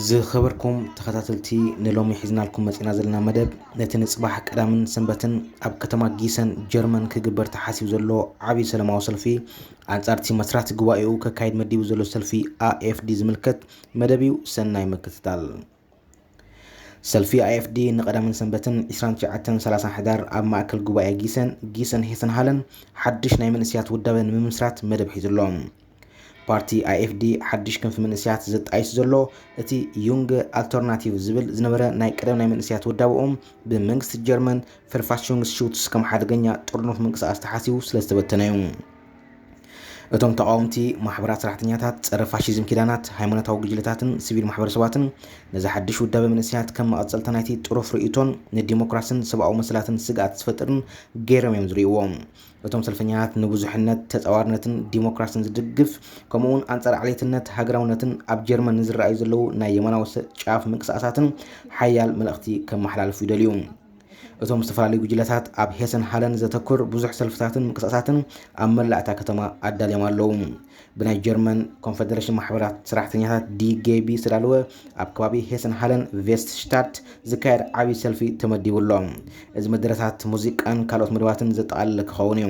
ዝኸበርኩም ተኸታተልቲ፣ ንሎሚ ሒዝናልኩም መጺና ዘለና መደብ፣ ነቲ ንጽባሕ ቀዳምን ሰንበትን ኣብ ከተማ ጊሰን ጀርመን ክግበር ተሓሲቡ ዘሎ ዓቢ ሰላማዊ ሰልፊ ኣንጻር እቲ መስራቲ ጉባኤኡ ከካይድ መዲቡ ዘሎ ሰልፊ AfD ዝምልከት መደብ እዩ። ሰናይ ምክትታል። ሰልፊ AfD ንቀዳምን ሰንበትን ዕስራን ትሽዓተን ሰላሳን ሕዳር ኣብ ማእከል ጉባኤ ጊሰን፣ ጊሰን ሄሰንሃለን ሓድሽ ናይ መንእሰያት ውዳበ ንምምስራት መደብ ሒዙ ኣሎ። ፓርቲ AfD ሓድሽ ክንፊ መንእሰያት ዘጣይስ ዘሎ፣ እቲ ዩንገ ኣልተርናቲቭ ዝብል ዝነበረ ናይ ቀደም ናይ መንእሰያት ውዳበኦም ብመንግስቲ ጀርመን ቨርፋስቹንግስሹትስ ከም ሓደገኛ ጥርኑፍ ምንቅስቃስ ተሓሲቡ ስለ ዝተበተነ እዩ። እቶም ተቓወምቲ ማሕበራት ሰራሕተኛታት፣ ጸረ ፋሽዝም ኪዳናት፣ ሃይማኖታዊ ጉጅለታትን ሲቪል ማሕበረሰባትን ነዚ ሓድሽ ውዳበ መንእሰያት ከም መቐጸልታ ናይቲ ጥሩፍ ርእይቶን ንዲሞክራስን ሰብኣዊ መሰላትን ስግኣት ዝፈጥርን ገይሮም እዮም ዝርእይዎ። እቶም ሰልፈኛታት ንብዙሕነት፣ ተጻዋርነትን ዲሞክራስን ዝድግፍ፣ ከምኡውን ኣንጻር ዓሌትነት፣ ሃገራውነትን ኣብ ጀርመን ንዝረኣዩ ዘለዉ ናይ የማናዊ ሰ-፣ ጫፍ ምንቅስቃሳትን ሓያል መልእኽቲ ከመሓላልፉ ይደልዩ። እቶም ዝተፈላለዩ ጉጅለታት ኣብ ሄሰን ሃለን ዘተኩር ብዙሕ ሰልፍታትን ምንቅስቃሳትን ኣብ መላእ እታ ከተማ ኣዳልዮም ኣለዉ። ብናይ ጀርመን ኮንፈደሬሽን ማሕበራት ሰራሕተኛታት፣ ዲ ጌ ቢ፣ ዝተዳለወ ኣብ ከባቢ ሄሰን ሃለን ቬስትሽታድት ዝካየድ ዓብዪ ሰልፊ ተመዲቡ ኣሎ። እዚ መደረታት፣ ሙዚቃን ካልኦት መደባትን ዘጠቓለለ ክኸውን እዩ።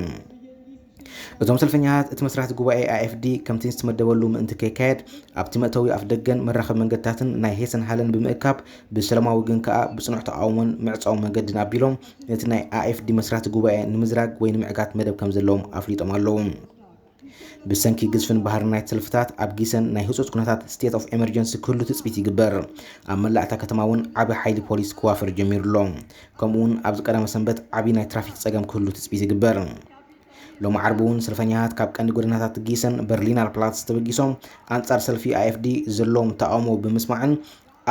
እቶም ሰልፈኛታት፣ እቲ መስራቲ ጉባኤ AfD ከምቲ ዝተመደበሉ ምእንቲ ከይካየድ፣ ኣብቲ መእተዊ ኣፍ ደገን መራኸቢ መንገድታትን ናይ ሄሰን ሃለን ብምእካብ፣ ብሰላማዊ ግን ከኣ ብጽኑዕ ተቓውሞን ምዕጻው መንገድን ኣቢሎም፣ ነቲ ናይ AfD መስራቲ ጉባኤ ንምዝራግ ወይ ንምዕጋት መደብ ከም ዘለዎም ኣፍሊጦም ኣለዉ። ብሰንኪ ግዝፍን ባህርን ናይቲ ሰልፍታት፣ ኣብ ጊሰን ናይ ህጹጽ ኩነታት፣ ስቴት ኦፍ ኤመርጀንሲ፣ ክህሉ ትጽቢት ይግበር። ኣብ መላእ እታ ከተማ እውን ዓቢ ሓይሊ ፖሊስ ክዋፈር ጀሚሩ ኣሎ። ከምኡውን ኣብዚ ቀዳመ ሰንበት ዓቢ ናይ ትራፊክ ጸገም ክህሉ ትጽቢት ይግበር። ሎሚ ዓርቢ እውን ሰልፈኛታት ካብ ቀንዲ ጎደናታት ጊሰን፣ በርሊነር ፕላትስ፣ ተበጊሶም ኣንጻር ሰልፊ AfD ዘለዎም ተቓውሞ ብምስማዕን፣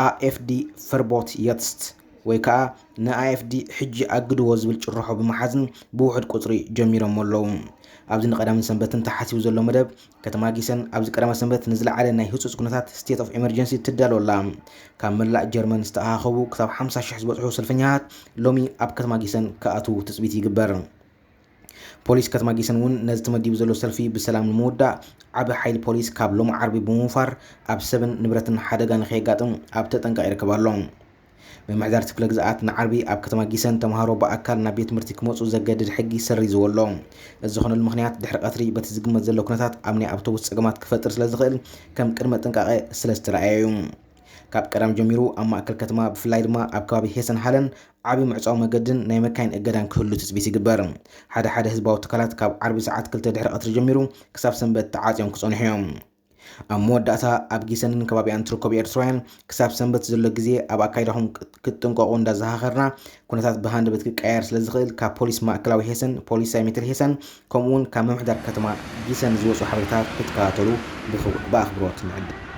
AfD ቨርቦት የትስት ወይ ከኣ ንAfD ሕጂ ኣግድዎ ዝብል ጭርሖ ብምሓዝን ብውሑድ ቁጽሪ ጀሚሮም ኣለዉ። ኣብዚ ንቀዳምን ሰንበትን ተሓሲቡ ዘሎ መደብ፣ ከተማ ጊሰን ኣብዚ ቀዳመ ሰንበት ንዝለዓለ ናይ ህጹጽ ኩነታት፣ ስቴት ኦፍ ኤመርጀንሲ፣ ትዳሎ ኣላ። ካብ መላእ ጀርመን ዝተኣኻኸቡ ክሳብ ሓምሳ ሽሕ ዝበጽሑ ሰልፈኛታት ሎሚ ኣብ ከተማ ጊሰን ክኣትዉ ትጽቢት ይግበር። ፖሊስ ከተማ ጊሰን እውን ነዚ ተመዲቡ ዘሎ ሰልፊ ብሰላም ንምውዳእ ዓቢ ሓይሊ ፖሊስ ካብ ሎሚ ዓርቢ ብምውፋር ኣብ ሰብን ንብረትን ሓደጋ ንኸየጋጥም ኣብ ተጠንቀቕ ይርከብ ኣሎ። ምምሕዳር እቲ ክፍለ ግዝኣት ንዓርቢ ኣብ ከተማ ጊሰን ተምሃሮ ብኣካል ናብ ቤት ትምህርቲ ክመጹ ዘገድድ ሕጊ ሰሪዝዎ ኣሎ። እዚ ዝኾነሉ ምኽንያት ድሕሪ ቀትሪ በቲ ዝግመት ዘሎ ኩነታት ኣብ ናይ ኣውቶቡስ ጸገማት ክፈጥር ስለ ዝኽእል ከም ቅድመ ጥንቃቐ ስለ ዝተረኣየ እዩ። ካብ ቀዳም ጀሚሩ ኣብ ማእከል ከተማ ብፍላይ ድማ ኣብ ከባቢ ሄሰን ሃለን ዓቢ ምዕጻው መገድን ናይ መካይን እገዳን ክህሉ ትጽቢት ይግበር። ሓደ ሓደ ህዝባዊ ትካላት ካብ ዓርቢ ሰዓት ክልተ ድሕሪ ቀትሪ ጀሚሩ ክሳብ ሰንበት ተዓጽዮም ክጸንሑ እዮም። ኣብ መወዳእታ ኣብ ጊሰንን ከባቢኣን ትርከቡ ኤርትራውያን ክሳብ ሰንበት ዘሎ ግዜ ኣብ ኣካይዳኹም ክትጥንቀቑ እንዳዘኻኸርና፣ ኩነታት ብሃንደበት ክቀያየር ስለ ዝኽእል ካብ ፖሊስ ማእከላዊ ሄሰን፣ ፖሊስ ሳይሜትል ሄሰን፣ ከምኡ እውን ካብ ምምሕዳር ከተማ ጊሰን ዝወጹ ሓበሬታታት ክትከታተሉ ብኽብ-፣ ብኣኽብሮት ንዕድም።